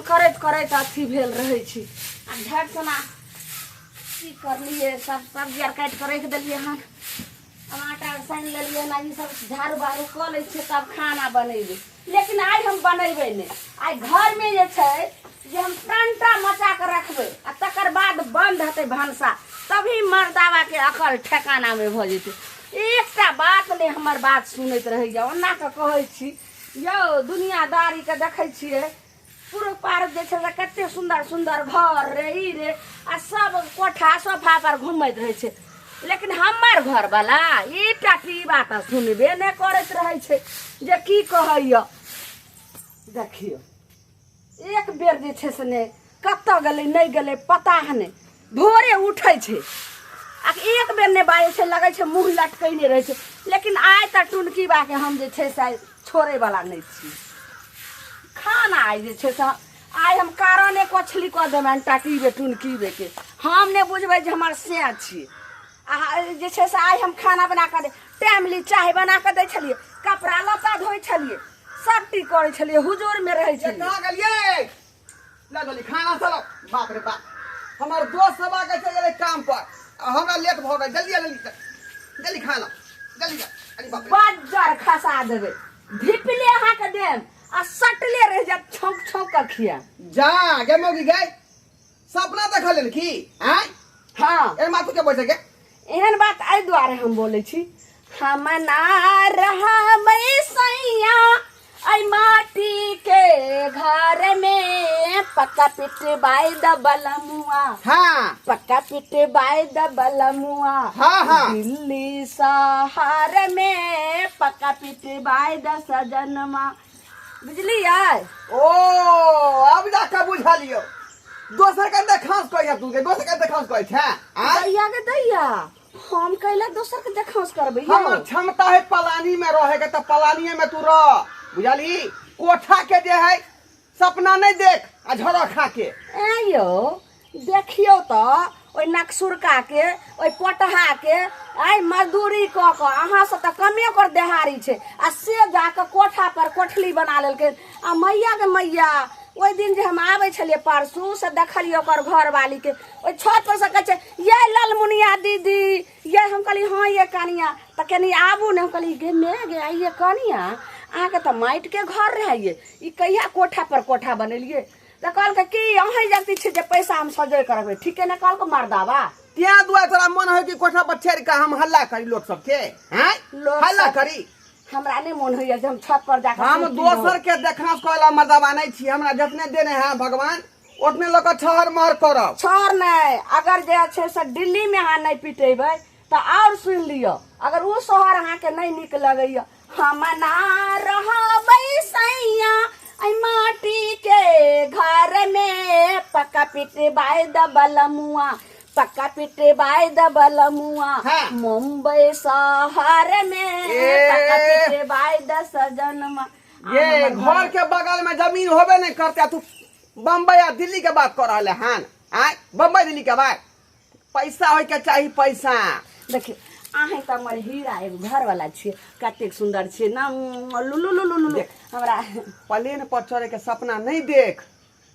करैत करैत अथी भेल रहै छी। आ झट सना की करलियै, सब सब्जी आर काटि कऽ राखि देलियै हन। आब आटा आर सानि लेलियै हन, ई सब झाड़ू बहारू कऽ लै छियै तब खाना बनेबै। लेकिन आइ हम बनेबै नहि, आइ घरमे जे छै जे हम टंटा मचा कऽ रखबै आ तकर बाद बंद हेतै भनसा, तभी मर्दाबाके अकल ठेकानामे भऽ जेतै। एकटा बात नहि हमर बात सुनैत रहैए। ओना कऽ कहै छी यौ, दुनियादारीके देखै छियै, पुरुख पार जे छै से कते सुन्दर सुन्दर घर रे ई रे आ सब कोठा सोफा पर घुमैत रहै छै, लेकिन हमर घरवला ई टाटी बात सुनबे नहि करैत रहै छै जे की कहैया। देखियौ एक बेर जे छै से नहि कतऽ गेलै नहि गेलै पता नहि, भोरे उठै छै आ एक बेर नहि बाजै छै, लगै छै मुँह लटकैने रहै छै। लेकिन आइ तऽ टुनकी बाके हम जे छै से आइ छोड़ैवला नहि छी। खाना आइ जे छै से आइ हम कारणे कोछली कऽ देबनि टाटीबे टुनकीबेके, हम नहि बुझबै जे हमर से छी। आ जे छै से आइ हम खाना बना कऽ टाइमली चाय बना कऽ दै छलियै, कपड़ा लत्ता धोइ छलियै, सब चीज करै छलियै, हुजूरमे रहै छलियै। कहाँ गेलियै? लऽ गेली खाना सब। बाप रे बाप, हमर दोस्त सब आके चलि गेलै काम पर आ हमरा लेट भऽ गेल। जल्दी जल्दी जल्दी खाना जल्दी जा। अरे बाप रे, बज्जर खसा देबै, धिपले अहाँके देम आ सटले रहि जायत, छौंक छौंक कऽ खिया। जा गे मौगी गई, सपना देखल की आँय? हाँ। ए माथू के बैठे के एहन बात एहि दुआरे हम बोलै छी, हम ना रहबै सैया एहि माटी के घर में, पक्का पिटबाई दबल मुआ। पक्का पिटबाई दबल मुआ। हाँ, हाँ। दिल्ली शहर में पक्का पिटबाई द सजनमा। बुझलियै? ओ अब जाके बुझलियौ, दोसर के देखांस कहै तू के दोसर के देखांस कहै छै आँय? दैया के दैया, हम कैला दोसर के देखांस करबै यौ? हमर क्षमता है पलानी में रहे के, तऽ पलानीये में तू रह, बुझलही? कोठा के जे है सपना नहीं देख आ झोरा खा के। ऐं यौ, देखियौ तऽ ओहि नकसुरका के, ओहि पटहा के, आइ मजदूरी कऽ कऽ अहाँसँ तऽ कमे ओकर देहारी छै आ से जाकऽ कोठा पर कोठली बना लेलकै। आ मैया के मैया, ओहि दिन जे हम आबै छलियै परसू से देखलियै ओकर घरवालीके ओहि छत पर से कहै छै, ये ललमुनिया दीदी ये। हम कहलियै हँ ये कनिया, तऽ कनि आबू ने। हम कहलियै गे मे गे आइये कनिया, अहाँके तऽ माटिके घर रहै ये, ई कहिया कोठा पर कोठा बनेलियै? तऽ कहलकै कि अहीं जगती छी जे पैसा हम सजोइ कऽ रखबै। ठीके ने कहलकै मर्दाबा। तें दुआरे तोरा मन होइ कि कोठा पर चढ़ि कऽ हम हल्ला करी लोक सबके, हैं? लोक हल्ला सब- करी। हमरा नहि मोन होइया जे हम छत पर जाकऽ हम सुति रहू। दोसर के देखना कहला मर्दाबा नहि छी, हमरा जतने देने है भगवान ओतने लऽ कऽ छहर महर करब। छहर नहि, अगर जे छै से दिल्ली मे अहाँ नहि पिटेबै तऽ आओर सुनि लिअ, अगर ओ शहर अहाँके नहि नीक लगैया, हम ना रहबै सैया एहि माटी के घर में, पक्का पिटबाय दबल मुआ, पक्का पिटबाय दबल मुआ। मुंबई शहर में ए। पक्का पिटबाय द सजनमा। ये घर के बगल में जमीन होबे नहीं करते, तू बम्बई आ दिल्ली के बात कर रहले हन? आय बम्बई दिल्ली के बात, पैसा होय के चाही, पैसा। देखियौ अहें तऽ हमर हीरा एगो घरवाला छियै, कतेक सुन्दर छियै ना, लुलु लुलु लुलु। देख। हमरा प्लेन पर चढ़े के सपना नहीं देख,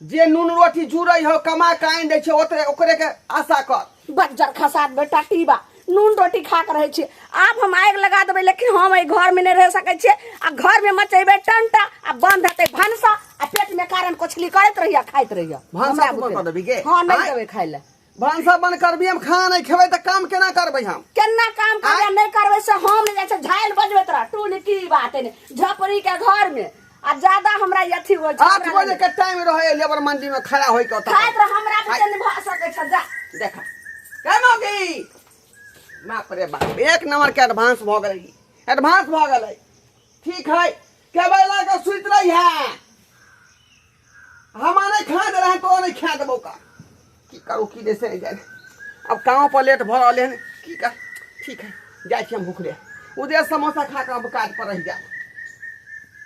जे नून रोटी जुड़ै हो कमा के आनि दै छै ओतरे ओकरे के आशा कर। बज्जर खसा देबै टटीबा, नून रोटी खा के रहै छियै। आब हम आगि लगा देबै, लेकिन हम एहि घरमे नहि रहि सकै छियै। आ घरमे मचेबै टंटा आ बंद हेतै भनसा आ पेटमे कारण कोछली करैत रहिया खाइत रहिया। भनसा हमरा तू बंद बुते कऽ देबही गे? हँ, नहि आँय? देबै खाइ लए। भनसा बंद करबी, हम खाना नहीं खेबै तऽ काम केना करबै हम? केना काम करबै? आँय? नहि करबै से हम नहि जाइ छै, झालि बजबैत रह टून की बात है ने झोपड़ी के घर में आ ज्यादा हमरा अथी होइ छै। 8 हमरा बजे के टाइम रहे लेबर मंडी में खड़ा होय के ओतऽ। खाइत रह, हमरा बुते नहि भऽ सकै छै, जा। देख केना की, बाप रे बाप, एक नंबर के एडवांस भऽ गेलै, एडवांस भऽ गेलै। ठीक है, केबै ला के सुति रही है, हम नहीं खा दे रहे तो नहीं खा देबो का की करू की जैसे नहीं जाए। अब काम पर लेट भऽ रहलै हन, की कर। ठीक है, जाइ छी हम भूखले, उदय समोसा खा कऽ अब काज पर रहि जायब।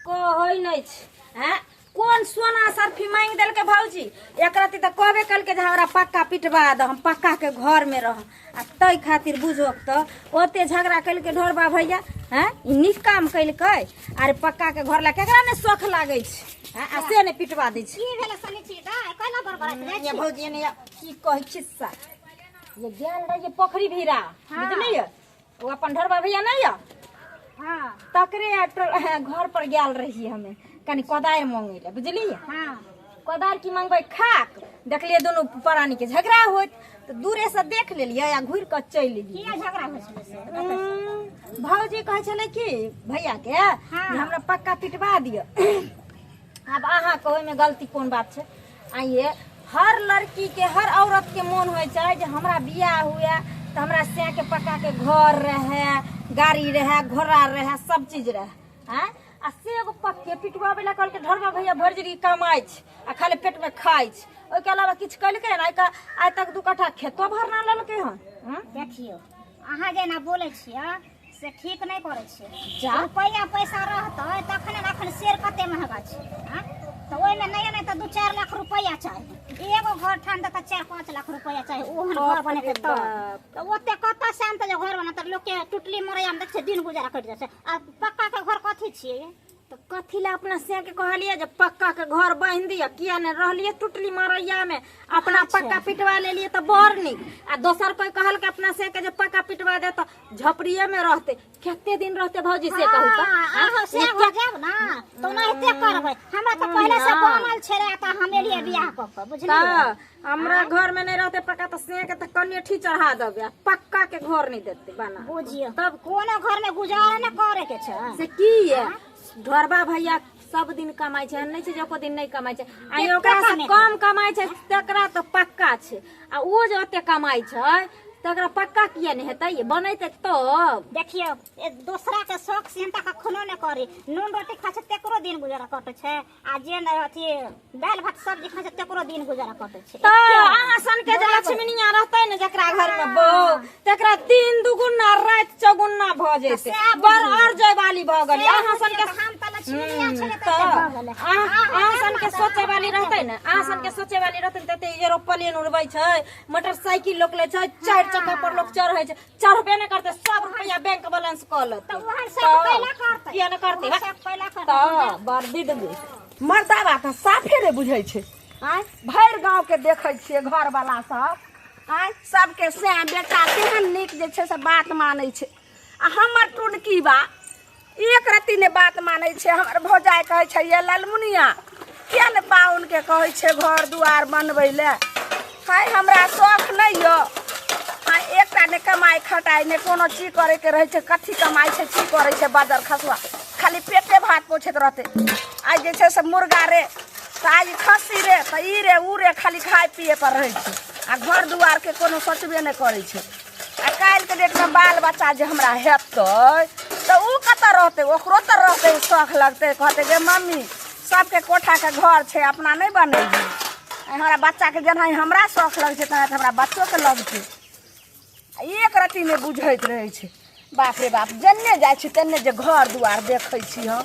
कहै नहि छै, आँय? कोन सोना सरफी मांगि देलकै भौजी एक रत्ती तऽ कहबे केलकै जे हमरा पक्का पिटवा दऽ हम पक्का के घर में रहब आ ताहि खातिर बुझो तऽ ओते झगड़ा केलकै ढोरबा भैया हैं ई नीक काम केलकै अरे पक्का के घर ला केकरा ने शौख लागै छै हैं आ से ने पिटवा दै छै की भेलै सनिची दाइ कैला बड़बड़ाइत जाइ ये छी भौजी ने की कहै खिस्सा ये गेल रहिए पोखरी भीरा बुझलियै ओ अपन ढोरबा भैया नहीं यऽ हाँ तकरे घर पर गेल रहिए हमे कनि कोदारि मांगे लए बुझलियै हाँ कोदारि की मांगबै खाक देखलियै दुनू प्राणी के झगड़ा होइत तऽ दूरे से देख लेलियै आ घुरि कऽ चलि एलियै किया झगड़ा होइ छलै से भौजी कहै छलै कि भैया के हाँ। जे हमरा पक्का पिटवा दिअ आब अहाँके ओहिमे गलती कोन बात छै आइए हर लड़की के हर औरत के मोन होइ छै जे हमरा बियाह हुए तऽ हमरा सैं के पक्का के घर रहे गाड़ी रहे घोड़ा रहे सब चीज रहे आँय आ से एगो पक्के पिटवाबै लए कहलकै ढोरबा भैया भरि जिंदगी कमाइ छै आ खाली पेटमे खाइ छै ओहिके अलावा किछु केलकै हन आइ तक दू कट्ठा खेतो भरना लेलकै हन हँ? देखियौ अहाँ जेना बोलै छियै से ठीक नहि करै छियै जा। रुपैआ पैसा रहतै तखने ने एखन शेर कते महगा छै आँय? तऽ ओहिमे नहि नहि तऽ 2-4 लाख रुपैआ चाही एगो घर ठान तऽ 4-5 लाख रुपैआ चाही ओहन घर बाप रे बनेतै तब बाप। तऽ ओते कतऽ से आनतै जे घर बनतै लोकके टुटली मरैयामे देखै छियै दिन गुजारा कटि जाइ छै आ पक्काके घर कथी छियै तऽ कथी लए अपना सैं के कहलियै जे पक्का के घर बान्हि दिअ किया ने रहलियै टुटली मारैया में अपना पक्का पिटवा लेलियै तऽ बड़ नीक आ दोसर कोई कहलकै अपना सैं के जे पक्का पिटवा दे तऽ झोपड़िए में रहते कते दिन रहते भौजी से कहू तऽ हाँ, अहाँ से हो जायब ना तऽ ओनाहिते करबै हमरा तऽ पहिले से बनल छलै तऽ हम एलियै बियाह कऽ कऽ बुझलियै तऽ हमरा घर में नहीं रहते पक्का तऽ सैं के तऽ कनेठी चढ़ा देबै आ पक्का के घर नहीं देते बना बुझियौ तब कोनो घर में गुजारा नहि करे के छै से की ये ढोरबा भैया सब दिन कमाइ छै एहन नहि छै जे एको दिन नहि कमाइ छै आ ई ओकरा से कम कमाइ छै तकरा तऽ पक्का छै आ ओ जे ओते कमाइ छै तकरा पक्का किया नहि हेतै ये बनेतै तब देखियौ दोसरा के शौक सेहनता कखनो नहि करी नून रोटी खाइ छै तकरो दिन गुजारा कटै छै आ जे नहि अथी दालि भात सब्जी खाइ छै तकरो दिन गुजारा कटै छै तऽ अहाँ सन के जे लक्ष्मीनिया रहतै ने जकरा घर में बहू तकरा दिन दुगुना राति चौगुना भऽ जेतै सएह बड़ और जय वाली भऽ गेली सएह अहाँ सन के बुझियौ तऽ हम तऽ लक्ष्मीनिया छलै तऽ तऽ भऽ गेलै अहाँ सन के सोचे वाली रहतै ने अहाँ सन के सोचे वाली रहतै ने तऽ एरोप्लेन उड़बै छै मोटरसाइकिल लोक लै छै चारि चक्का पर लोक चढ़ै छै चढ़बे नहि करतै सब रुपैआ बैंक बैलेंस कऽ लेतै तऽ ओहन सब कैला करतै किया नहि करतै ओहन सब कैला करतै तऽ बड़ दीदगी मर्दाबा तऽ साफे नहि बुझै छै आँय भरि गाँवके देखै छियै घरवला सब आँय सबके सैं बेटा तेहन नीक जे छै से बात मानै छै आ हमर टुनकी बा एक रत्ती नहि बात मानै छै हमर भौजाइ कहै छै ये ललमुनिया किया ने पाहुनके कहै छै घर दुआर बनबै लए हाय हमरा शौख नहि यऽ हाय एकटा नहि कमाइ खटाइ नहि कोनो चीज करैके रहै छै कथी कमाइ छै की करै छै बाजर खसुआ खाली पेटे भात पोछैत रहतै आइ जे छै से मुर्गा रे तऽ आइ खस्सी रे तऽ ई रे ऊ रे खाली खाइ पिए पर रहै छै आ घर दुआरके कोनो सोचबे नहि करै छै आ काल्हिके डेटमे बाल बच्चा जे हमरा हेतै तऽ ओ कतऽ रहतै ओकरो तऽ रहतै शौख लगतै कहतै गे मम्मी सबके कोठाके घर छै अपना नहि बनेबही आइ हमरा बच्चाके जेनाहि हमरा शौख लगै छै तेनाहि हमरा बच्चोके लगतै आ एक रत्ती नहि बुझैत रहै छै बाप रे बाप जेन्ने जाइ छी तेन्ने जे घर दुआर देखै छी हम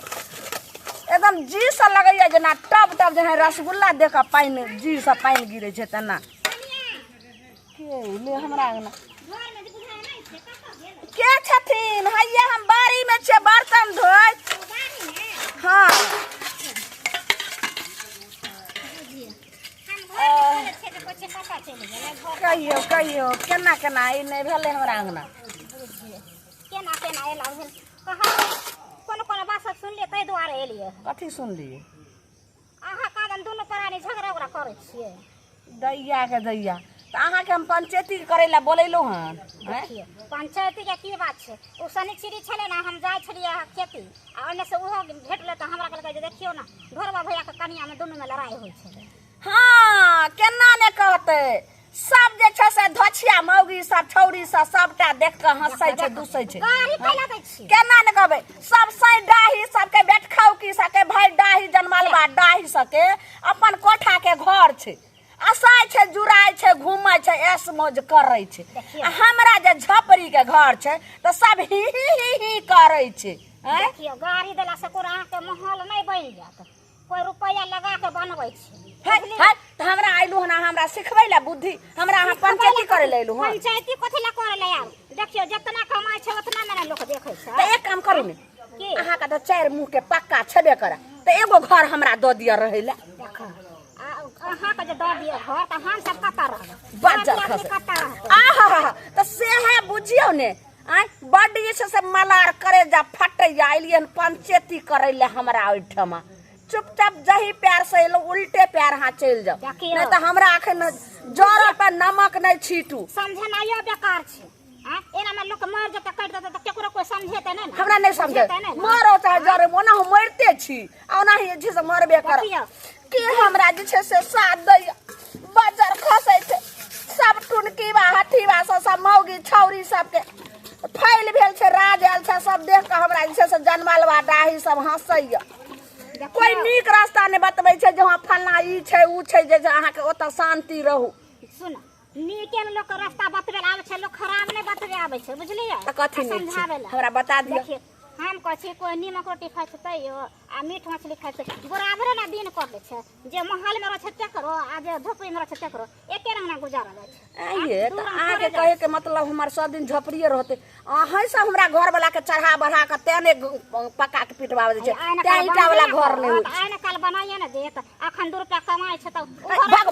एकदम जीसँ लगैए जेना टब टब जेना रसगुल्ला देख कऽ पानि जीसँ पानि गिरै छै तेना के एलै हमरा अंगना के छथिन हैया हम बाड़ी में छियै बर्तन धोइत हाँ कहियो कहियो केना केना ई नहि भेलै हमरा अंगना केना केना एला भेल कहाँ कोनो कोनो बात सब सुनलियै ताहि दुआरे एलियै कथी सुनलियै अहाँ कादन दुनू प्राणी झगड़ा उगड़ा करै छियै दैया के दैया तऽ अहाँके हम पंचायती करै लए बोलेलहुँ हन आँय? देखियौ पंचायती के की बात छै ओ शनिचरी छलै ने हम जाइ छलियै खेती आ ओन्ने से ओहो भेटलै तऽ हमरा कहलकै जे देखियौ ने ढोरबा भैयाके कनियामे दुनूमे लड़ाइ होइ छलै हँ केना ने कहतै सब जे छै से धोछिया मौगी सब छौरी सब सबटा देख कऽ हंसै छै दुसै छै गाड़ी कैला दै छियै केना ने कहबै सब सै डाही सबके बेटखौकी सबके भाई डाही जनमलबा डाही सबके अपन कोठा के घर छै असाय छै जुड़ाय छै घूमै छै ऐश मौज करै छै देखियौ। आ हमरा जे झोपड़ी के घर छै तऽ सब ही ही ही ही करै छै आँय देखियौ गाड़ी देला से कोनो अहाँके माहौल नहि बनि जायत कोई रुपैआ लगा के बनबै छै। हे हे, तऽ हमरा अयलू हन अहाँ हमरा सिखबै लए बुद्धि, हमरा अहाँ पंचायती करै लए अयलू हन? पंचायती कथी लए करै लए आब? देखियौ, जितना कमाइ छै उतना मे ने लोक देखै छै। तऽ एक काम करू ने। की? अहाँके तऽ चारि मुँह के पक्का छेबे करे, तऽ एगो घर हमरा दऽ दिअ रहै लए। देखो, आ अहाँके जे दऽ दिअ घर तऽ हम सब कतऽ रहबै? बज्जर आदमी खसै। कतऽ रहतै? आहा, तऽ सेहे बुझियौ ने। आँय, बड्ड जे छै से मलार करे जा फटैया। अयलियै हन पंचैती करै लए हमरा ओहिठमा। चुपचाप जही प्यार से एलहुँ, उल्टे प्यार अहाँ चलि जाउ। देखियौ। नहि तऽ हमरा अखन जरऽ पर नमक नहि छीटू। समझेनाइयो बेकार छै। आँय, एना मे लोक मर जेतै, कटि जेतै तऽ केकरो कोइ समझेतै नहि ने। हमरा नहि समझे। बुझेतै नहि ने। मरो चाहे जरे, ओना हम मरिते छी आ ओनाही जे छै से मरबे करब। देखियौ। के हमरा जे छै से साथ दैया? बजर खसै छै सब, टुनकीबा हथीबा सब, सब मौगी छौरी सबके फैल भेल छै, राज आयल छै। सब देख कऽ हमरा जे छै से जनमलवा डाही सब हँसैया। कोइ नीक रास्ता नहि बतबै छै जे हँ फल्लाँ ई छै, उ छै, जे अहाँके ओतऽ शान्ति रहू। सुन, नीके ने लोक रास्ता बतबै लए आबै छै, लोक खराब नहि बतबै आबै छै, बुझलियै? तऽ कथी नीक छै? समझाबै लए हमरा बता दिअ। देखियौ, हम कहै छी कोइ नीमक रोटी खाइ छै तैयो आ मीट मछली खाइ छै, बराबरे ने दिन कटै छै। जे महलमे रहै छै तकरो आ जे झोपड़ीमे रहै छै तकरो एके रंग ने गुजारा जाइ छै। आइये दू तऽ रंग अहाँके थोड़े जाइ। कहैके मतलब हमर सब दिन झोपड़िए रहतै? अहीं सब हमरा घरवला के चढ़ा बढ़ा कऽ तें ने पक्का के पिटवाबै दै छै, आइ ने तें काल ईटा वाला बनबे घर नहि होइ करत, आइ ने काल बनाइए ने देत। अखन 2 रुपया कमाइ छै तऽ छै। भागो,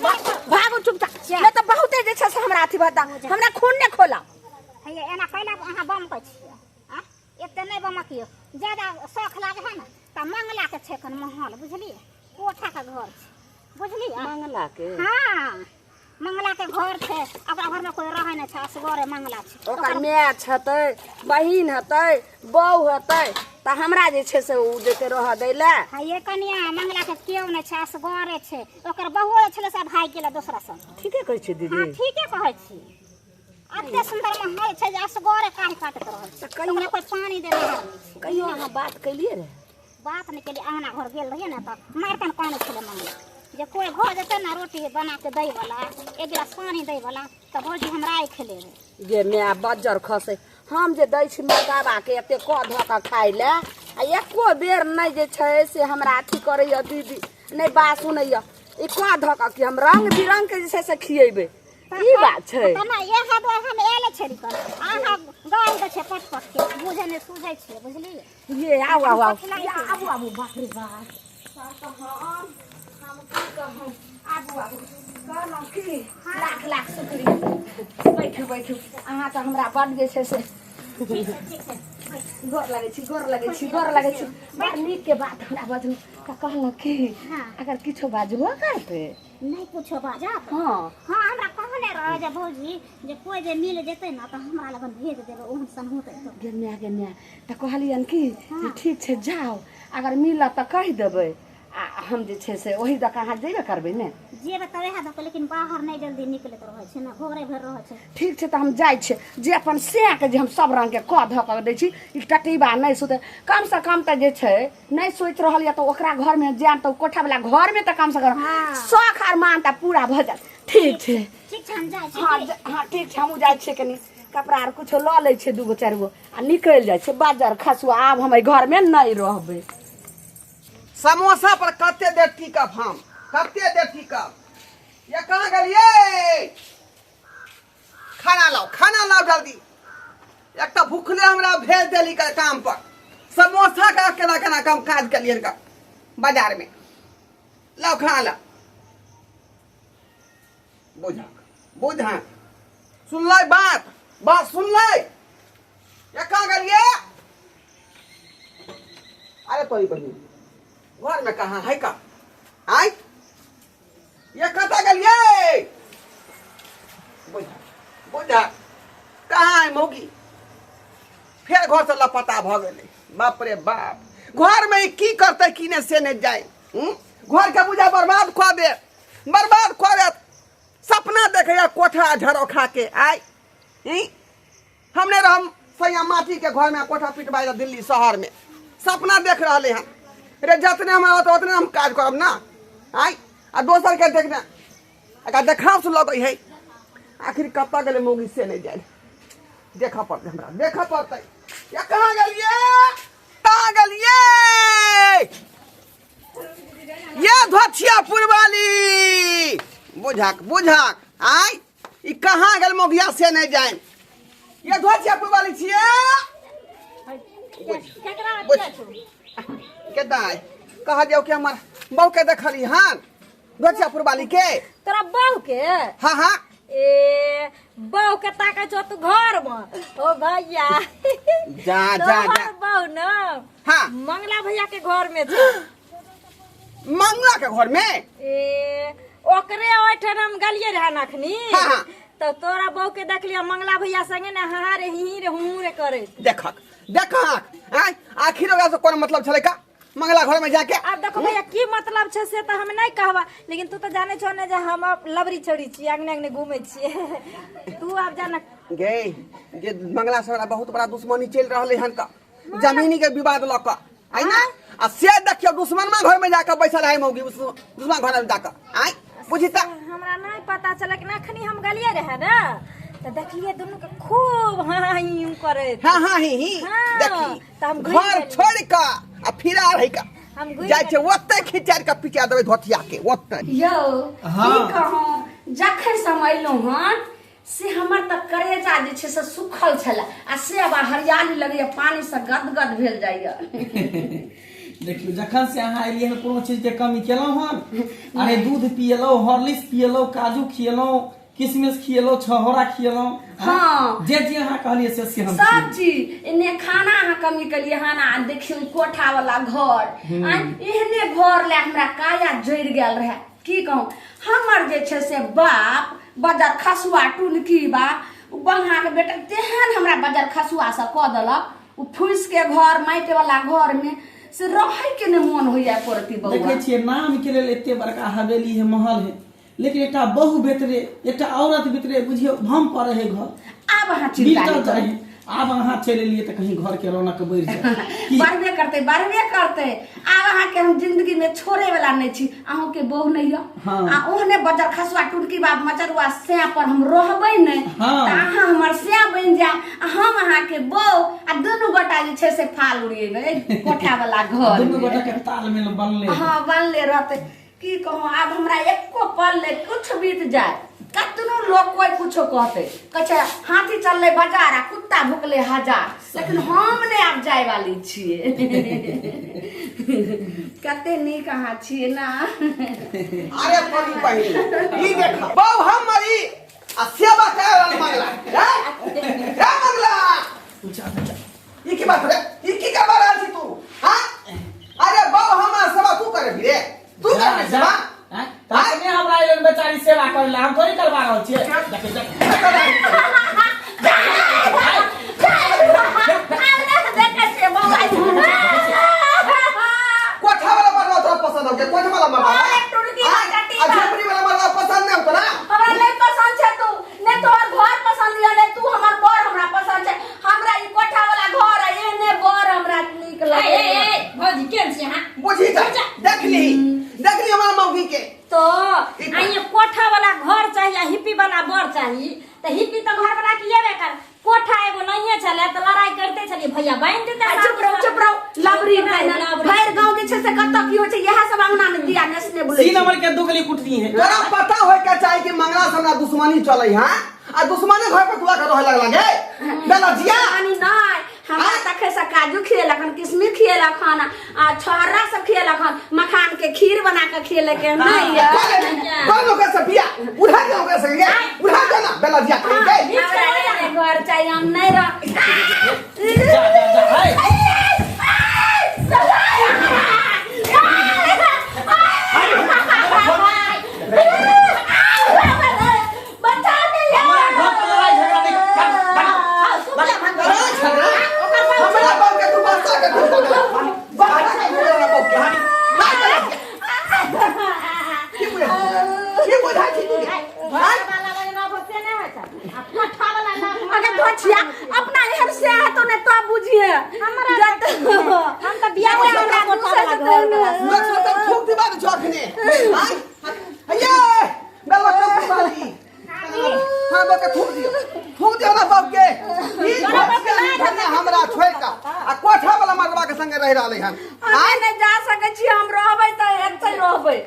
भागो चुपचाप, नहि तऽ बहुते जे छै से हमरा अथी भता, हमरा खून नहि खोला। हैया, एना कैला अहाँ बमकै छियै? आँ, एते नहि बमकियौ। ज्यादा शौख लागे है ने तऽ मंगला के छै एखन महल, बुझलियै? कोठा के घर छै, बुझलियै? मंगला के? हाँ, मंगला के घर छै। ओकरा घर में कोई रहै नहि छै, असगरे मंगला छै। ओकर माय हेतै, बहिन हेतै, बहू हेतै, तऽ हमरा जे छै से ओ जेतै रहऽ दै लए? हाँ ये कनिया, मंगला के केओ नहि छै, असगरे छै। ओकर बहुओ जे छलै से भागि गेलै दोसरा संग। ठीके कहै छियै दीदी? हाँ, ठीके कहै छी। एते सुन्दर महल छै जे असगरे काहि काटैत रहल छै। तऽ कहियो ओकरा कोई पानी देनिहार नहि छै। कहियो अहाँ बात केलियै रहे? बात नहि केलियै। अङ्गना घर गेल रहियै ने तऽ मारितन कानै छलै मंगला जे कोइ भऽ जेतै ने रोटी बना के दै वाला, एक गिलास पानी दै वाला, तऽ भौजी हम राखि लेबै। गे माय, बज्जर खसै। हम जे दै छी मरदाबाके एते कऽ धऽ कऽ खाइ लए आ एको बेर नहि जे छै से हमरा अथी करैए दीदी, नहि बात सुनैए। ई कऽ धऽ कऽ कि हम रंग बिरंगके जे छै से खियेबै, ई बात छै? तऽ नहि, इएह दुआरे हम आयल छली कन अहाँ गारि दै छै पट पट के, बुझै नहि सुझै छियै, बुझलियै? ये आउ आउ आउ। कथी लागै छै? आबू आबू। बाप रे बाप, सर तऽ हम की कहू, आबू आबू। कहलहुँ की, लाख लाख शुक्रिया। बैठू बैठू। अहाँ तऽ हमरा बड्ड जे छै से ठीक छै, ठीक छै। गोर लगै छी, गोर लगै छी, गोर लगै छी। बड़ नीक के बात हमरा बजलू। तऽ कहलहुँ की, हाँ। अगर किछो बाजबो करतै? नहि कुछो बाजत। हँ। हाँ, हमरा कहने रहे जे भौजी, जे कोइ जे मिल जेतै ने तऽ हमरा लगन भेज देबै, ओहन सन होतै तऽ। गे माय, गे माय, तऽ कहलियनि कि जे ठीक छै, जाउ, अगर मिलत तऽ कहि देबै आ हम जे छै से ओहि दऽ कऽ अहाँ जेबे करबै ने? जेबै तऽ वएह दऽ कऽ, लेकिन बाहर नहि जल्दी निकलैत रहै छै ने, घरे भरि रहै छै। ठीक छै, तऽ हम जाइ छियै जे अपन सैँके जे हम सब रङ्गके कऽ धऽ कऽ दै छी, ई टटीबा नहि सुतै। कमसँ कम तऽ जे छै नहि सोचि रहल यऽ तऽ ओकरा घरमे जायब तऽ कोठावला घरमे तऽ कमसँ कम हाँ। शौख अरमान तऽ पूरा भऽ जायत। ठीक छै। ठीक छै, हम जाइ छी। हाँ हाँ, ठीक छै। हमहूँ जाइ छियै, कनि कपड़ा आर कुछो लऽ लै छियै, दूगो चारि गो, आ निकलि जाइ छियै। बाजर खसुआ, आब हम एहि घरमे नहि रहबै। समोसा पर कते देर टिकब हम? कते देर टिकब? ये कहाँ गेलियै? खाना लाओ, खाना लाओ जल्दी। एक तऽ भूखले हमरा भेज देली का काम पर। समोसा का केना केना कम काज केलियन का बाजार में। लाओ खाना लाओ। बुझा बुझा, सुनलै बात? बात सुनलै? ये कहाँ गेलियै? अरे तोरी बहिन, घर में कहाँ है का? आय, ये कतऽ गेलियै? बुझा बुझा, कहाँ है मौगी? फेर घर से लापता भऽ गेलै। बाप रे बाप, घर में ई की करतै की नहि से नहि जाय। हूँ? घर के बुझा बर्बाद कऽ दे, बर्बाद कऽ देत। सपना देखैया कोठा झरोखा के। आय ई हम नहि रहम सैया माटी के घर में, कोठा पिटबाय दे दिल्ली शहर में सपना देख रहले हन। रे, जतने हम होत ओतने हम काज करब ना। आय, आ दोसर के देखने एकरा देखाव से लगै है। आखिर कतऽ गेलै मौगी से नहि जाय। देखऽ पड़तै हमरा, देखऽ पड़तै। या कहाँ गेलियै? कहाँ गेलियै? ये धोथिया पुरवाली बुझाक बुझाक आय ई कहाँ गेल मोगिया से नहीं जाए ये धोथिया पुरवाली छिए केकरा बुझ के दाय कह जाओ कि हमर बहू के देखली हन धोथिया पुरवाली के तोरा बहू के हाँ हाँ ए बहू के ताकै छौ तू घर में ओ भैया जा जा जा तोहर बहू न हाँ मंगला भैया के घर में छौ मंगला के घर में ए ओकरे ओहिठाम हम गेलियै रहन अखनी हाँ, हाँ। तऽ तोरा बहू के देखलियै मंगला भैया संगे ने हा रे ही रे हूँ रे करैत देखक देखक आय आखिर ओकरा से कोन मतलब छलै का मंगला घर में जाके आब देखो भैया की मतलब छै से तऽ हम नहि कहबा लेकिन तू तऽ जानै छौ ने जे हम अब लबरी छोड़ी छियै अंगने अंगने घूमै छियै तू आब जाना गे जे मंगला से बहुत बड़ा दुश्मनी चलि रहलै हन का जमीनी के विवाद लऽ कऽ आइ ना आ से देखियौ दुश्मनमा घर में जाके बैसल है मौगी दुश्मन घर में जाके आइ बुझी तऽ हमरा नहि पता चलक लेकिन अखनी हम गेलियै रहए ने तऽ देखलियै दुनू के खूब हाँ यूं करैत हाँ हाँ ही ही हाँ, देखी तऽ हम घुरि घर गेलियै। छोड़ कऽ आ फिरा रही कऽ हम घुरि जाइ छै ओतै खिचाड़ कऽ पिचा देबै धोतिया के ओतै यौ हाँ। की कहूँ जखन से हम अयलहुँ हन से हमर तऽ करेजा जे छै से सुखल छलै आ से आब हरियाली लगैया पानिसँ गदगद भेल जाइया देखियौ जखन से अहाँ एलियै हन कोनो चीज के कमी केलहुँ हन अरे दूध पियलहुँ हॉर्लिक्स पियलहुँ काजू खियलहुँ किशमिश खियलहुँ छहोरा खियलहुँ हाँ। जे जे अहाँ कहलियै से से हम सब खियेलहुँ। चीज एने खाना अहाँ कमी केलियै हन आ देखियौ ई कोठा वाला घर आ एहने घर लए हमरा काया जरि गेल रहए की कहूँ हमर जे छै से बाप बजर खसुआ टुनकी बा उ बंगाके बेटा तेहन हमरा बजर खसुआ से कऽ देलक उ फूसि के घर माटि वाला घर में से रहै के नहि मोन होइया एको रत्ती बौआ देखै छियै नाम के लेल एते बड़का हवेली है महल है लेकिन एकटा बहु भीतरे एकटा औरत भीतरे बुझियौ भम पड़े है घर आब अहाँ चिंता बिलटल नहि जाइ करू है आब अहाँ चलि एलियै तऽ कहीं घर के रौनक बढ़ि जाय की बढ़बे करतै बढ़बे करतै आब अहाँके हम जिंदगी में छोड़े वाला नहीं छी अहूँके बहु नहीं यऽ हाँ। आ ओहने बजर खसुआ टुनकी बाप मचरुआ सैं पर हम रहबै नहि हाँ। तऽ अहाँ हमर सैं बनि जायब आ हम अहाँके बहु आ दुनू गोटा जे छै से फाल उड़िएबै कोठा वाला घर दुनू मे। गोटा के तालमेल बनले हाँ बनले रहतै की कहूँ आब हमरा एको पल ले कुछ बीत जाए कतनो लोग कोई कुछो कहते कहै छै हाथी चलले बाजार आ कुत्ता भुकले हजार लेकिन हम नहि आब जाय वाली छियै कते नीक अहाँ छियै ना अरे परी बहिन ई देख बहु हमर ई आ सेवा करे वाला मंगला रे रे मंगला ई की बात रे ई की करवा रहल छी तू हां अरे बहु हमर सेवा तू करे रे तू करे सेवा आँय? तऽ अपने हमरा एलन बेचारी सेवा करे ला हम थोड़ी करवा रहल छियै देखै देख कोठा वाला मरवा तोरा पसंद हो गया कोठा वाला मरवा अरे टुनकी आँय? कटी आ झोपड़ी वाला मरवा पसंद नहीं होता ना हमरा नहीं पसंद छै तू ने तोहर घर पसंद ये ने तू हमर बर हमरा पसंद छै हमरा ई कोठा वाला घर आ एहने बर हमरा नीक ए, ए, लगे ए, भौजी केहन छी अहाँ बुझी जा देख ली देख ली हमारा मौगी के तो आइए कोठा वाला घर चाहिए आ हिप्पी वाला बर चाही तऽ हिप्पी तऽ घर बना के एबे कर कोठा एगो नहिए छलै तऽ लड़ाई करते छलियै भैया बान्हि देते आ चुप रहो चुप रहो लबरी भरि गाँव जे छै से कतऽ की होइ छै इएह सब अंगना मे दिया नेसने बुलै तीन नंबर के दुगली कुटनी है तोरा पता होय के चाही कि मंगला से हमरा दुश्मनी चलै है आ दुश्मने घर पर तू आके रहे लगला गे बेलजिया दुश्मनी नहि हमरा तखन से काजू खिएलक हन किशमिश खिएलक हन आ छोहरा सब खिएलक हन मखान के खीर बना के खिएलक हन नहि यै? कौन ओकरा से बिया उठा के ओकरा से गे उठा के ना बेलजिया कहीं गे हमरा एहने घर चाही हम नहि रह जा जा जा हाय हमारा घर पर लड़ाई झगड़ा नहीं कर लड़ाई झगड़ा हमरा बाप के तू बसा के तू बसा के तू हमरा बाप के ना की बुझा की बुझा छी तू अगर धोछिया अपना एहन से है तो ने तो बुझिए हमरा हम तऽ बियाह हमरा कोठा वाला घर वाला। लोक सब तऽ थूक दिबा दे छखने आय हये बेलवा के पुताली हां बाप के थूक दियो थूक दियो ना बाप के ई धोछिया हमरा छोड़ का आ कोठा वाला मरवा के संगे रह रहले हन हम आँय? नहि जा सकै छी हम रहबै तऽ एतै रहबै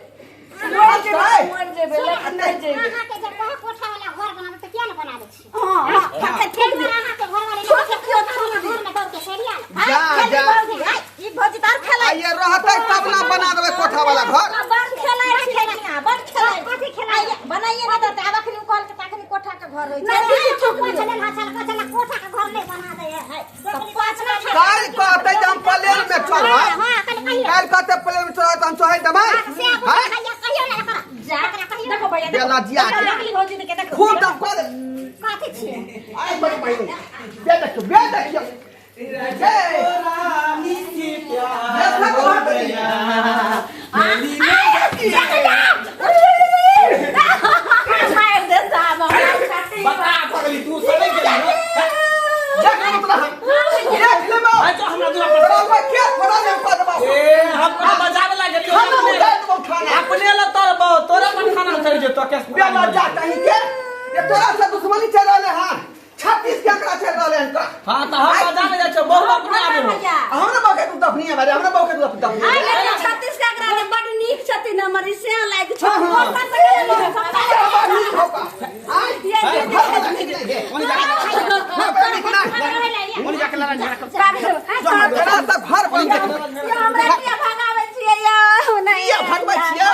मरि जेबै तऽ मरि जेबै लेकिन नहि जेबै अहाँके जब कहे कोठा वाला घर बनाबै तऽ किया ने बना दै छी हँ हँ फटके फेर थूक दे अहाँके घर वाले थूक दियौ थूक घर में दौड़ के चलि आयल जा जा ई भौजी तार खेलै आ ये रहतै तब ना बना देबै कोठा वाला घर बड़ खेलै छी लेकिन बड़ खेलै कथी खेलै? बनाइए नहि देतै आब अखनी कहल के तखनी कोठा के घर होइ छै नहि दीदी थूक कोई दियौ चलल हा चल कोई चल कोठा के घर नहीं बना दे है काल्हि कहतै जे हम प्लेन में चढ़ब हां कल कहियो काल्हि कहतै प्लेन में चढ़ब तऽ हम चढ़ै देबै से आबू आँय? कहियो कहियो ना एकरा जा एकरा कहियो देखो भैया देखो बेलजिया के। देखली भौजी के देखो खूब दम कऽ दे कथी छियै आइ बड़ी बहिनी बे देखियौ बे देखियौ रानी से प्यार देखो हो तो गया मेरी मारि दे साहब हमरा छाती बता पगली तू सड़क गेली हो देख लेबो तोरा हम देख लेबो आइ तो हमरा दूरा पर तोरा पर के बना देब कऽ देबो ए हम कोनो बजावे ला गेलियो खाना उतारि देबो खाना अपने ला तरबो तोरा पर खाना उतर जेतो के बेलज्जा कहीं के ये तोरा से दुश्मनी चल रहले हन 36 के आंकड़ा चल रहले हन तोरा हां त हम बजावे जाइ छौ बहु अपने आबे हो हमरा बहू के तू दफनी है हमरा बहू के तू दफनी आइ लेकिन 36 के आंकड़ा में बड नीक छथिन हमर ई से लायक हाँ, हाँ। ओनी जाके लड़ा झगड़ा कर घर बन हमरा किया भगाबै छियै यौ नहि किया भगबै छियै?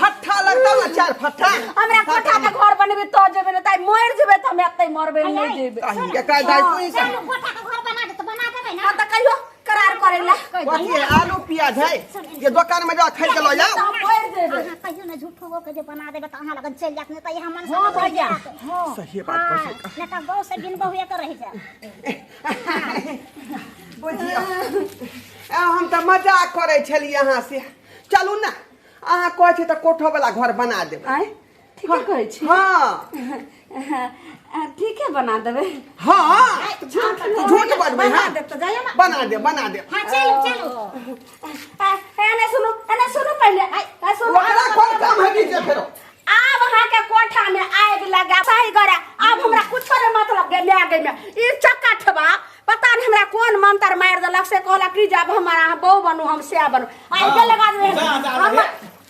फट्ठा लगतौ ने चार फट्ठा हमरा कोठा के घर बनेबै तो जेबै नहि तऽ मरि जेबै तऽ हम एतै मरबै नहि जेबै कहीं के काय दाइ कोई का चलू कोठा के घर बना दे तो बना देबै ना हँ तऽ कहियो करार करै ला कथी है आलू प्याज है ये दुकान में जा खरीद के लो तऽ जाओ हम मरि जेबै अहाँ कहियो ने झूठो के जे बना देबै तऽ अहाँ लगन चलि जायत नहि तऽ यहाँ मन हां भैया हां सही बात कहै छै नहि तऽ बहु से बिन बहुए के रहि जायत बुझियौ हम तऽ मजाक करै छलियै अहाँ से चलू ने अहाँ कहै छी तऽ कोठो वाला घर बना देब आँय ठीके कहै छी हाँ ठीके बना देबै हाँ झूठ बजबै बना हाँ देब तऽ जाइए ना बना दे बना दे हाँ चलू चलू एने सुनू एने सुनू पहिले ए सुनू ओकरा कोन काम है बीचे फेरो आब अहाँके कोठा में आगि लगा सही करे आब हमरा कुछो नहीं मतलब गे माय गे में ई चक्का ठबा पता नहीं हमरा कोन मंत्र मारि देलक से कहलक कि जब हमारा अहाँ बहू बनू हम से बनू आगि लगा देबै जा जा हम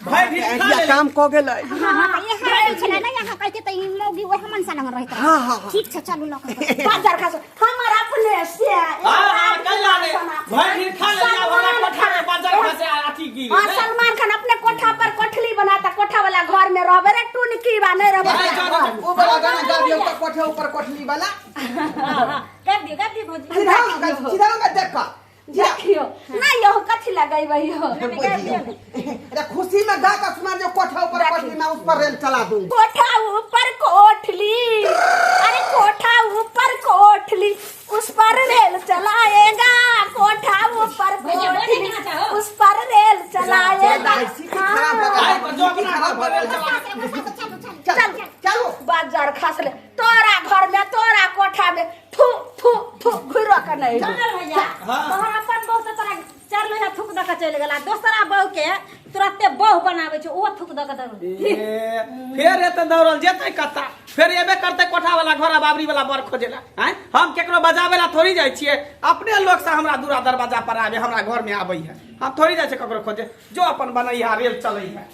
भाई भी खा ऐसा ले काम कऽ गेलै हाँ हाँ तऽ यहाँ रहै छलै ने यहाँ कहते तऽ ई मौगी ओहे मनसा लगन रहैत रहै हाँ, हाँ, हाँ। ठीक छै चलू लऽ कऽ बाजार खा हमर अपने से हां हां कल्ला ने भाई भी खा ले आब हमरा कोठा में बाजार खा से अथी की हाँ सलमान खान अपने कोठा पर कोठली बनाता कोठा वाला घर में रहबे रे टुनकी बा नहीं रहबे भाई, जा, जा, जा। ओ वाला गाना गा दियौ तऽ कोठे ऊपर कोठली वाला कर दियो कर दियो भौजी सीधा सीधा का देख कऽ देखियो नहीं यो कथी लगेबै यो अरे खुशी में गा का सुना जो कोठा ऊपर कोठली मैं उस पर रेल चला दूं कोठा ऊपर कोठली अरे कोठा ऊपर कोठली उस पर रेल चलाएगा कोठा ऊपर कोठली उस पर रेल चलाएगा खराब लगा आई पर जो अपना घर पर रेल चला चलू चलू चल चलो बाजार खसले तोरा घर में तोरा कोठा में थू थू थू घुरो के नहीं चल भैया तोहर अपन बहू तऽ तोरा चार लोहिया थूक दऽ कऽ चलि गेला दोसरा बहू के तुरते बहू बनाबै छै ओहो थूक दऽ कऽ दौड़ ए, फेर एते दौड़ल जेतै कत्ता फेर एबे करतै कोठा वाला घर आ बाबरी वाला बर खोजेला आँय हम केकरो बजावे ला थोड़ी जाइ छियै अपने लोग से हमरा दूरा दरवाजा पर आबे हमरा घर में आबै है हम थोड़ी जाइ छियै ककरो खोजे जो अपन बनैया रेल चलै है